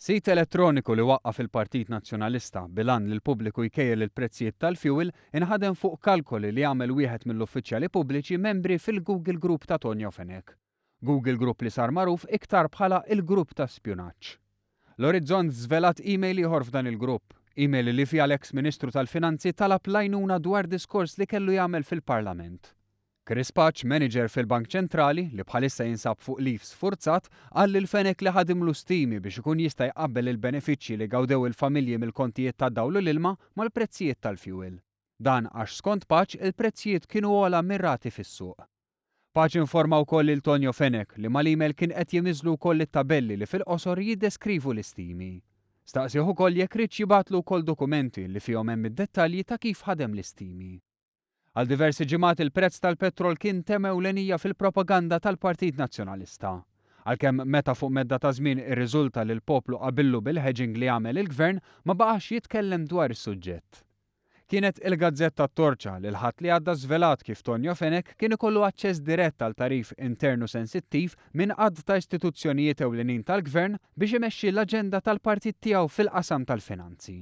Sit elettroniku li waqqaf il-Partit Nazzjonalista bil-għan li l-pubbliku jkejjel il-prezzijiet tal-fjuwil inħadem fuq kalkoli li għamel wieħed mill-uffiċjali pubbliċi membri fil-Google Group ta' Tonio Fenech. Google Group li sar magħruf iktar bħala il-grupp ta' spjunaġġ. L-Orizzont żvelat email ieħor f'dan il-grupp, email li fiha l-eks Ministru tal-Finanzi talab l-għajnuna dwar diskors li kellu jagħmel fil-Parlament. Chris Pace, manager fil-Bank Ċentrali, li bħalissa jinsab fuq leave sfurzat, qal lil Fenech li ħadimlu stimi biex ikun jista' jqabbel il-benefiċċji li gawdew il-familji mill-kontijiet tad-dawl u l-ilma mal-prezzijiet tal-fjuwil. Dan għax skont Pace il-prezzijiet kienu ogħla mir-rati fis-suq. Pace informa wkoll lil Tonio Fenech li mal-email kien qed jimiżlu wkoll it-tabelli li fil-qosor jiddeskrivu l-istimi. Staqsieh ukoll jekk riedx jibgħatlu wkoll dokumenti li fihom hemm id-dettalji ta' kif ħadem l-istimi. Għal diversi ġimgħat il-prezz tal-petrol kien tema ewlenija fil-propaganda tal-Partit Nazzjonalista. Għalkemm meta fuq medda ta' żmien irriżulta li l-poplu qabillu bil-hedging li għamel il-Gvern ma baqax jitkellem dwar is-suġġett. Kienet il-gazzetta T-Torċa li l-Ħadd li għadda żvelat kif Tonio Fenech kien ikollu aċċess dirett għal tagħrif intern u sensittiv minn għadd ta' istituzzjonijiet ewlenin tal-Gvern biex imexxi l-aġenda tal-partit tiegħu fil-qasam tal-finanzi.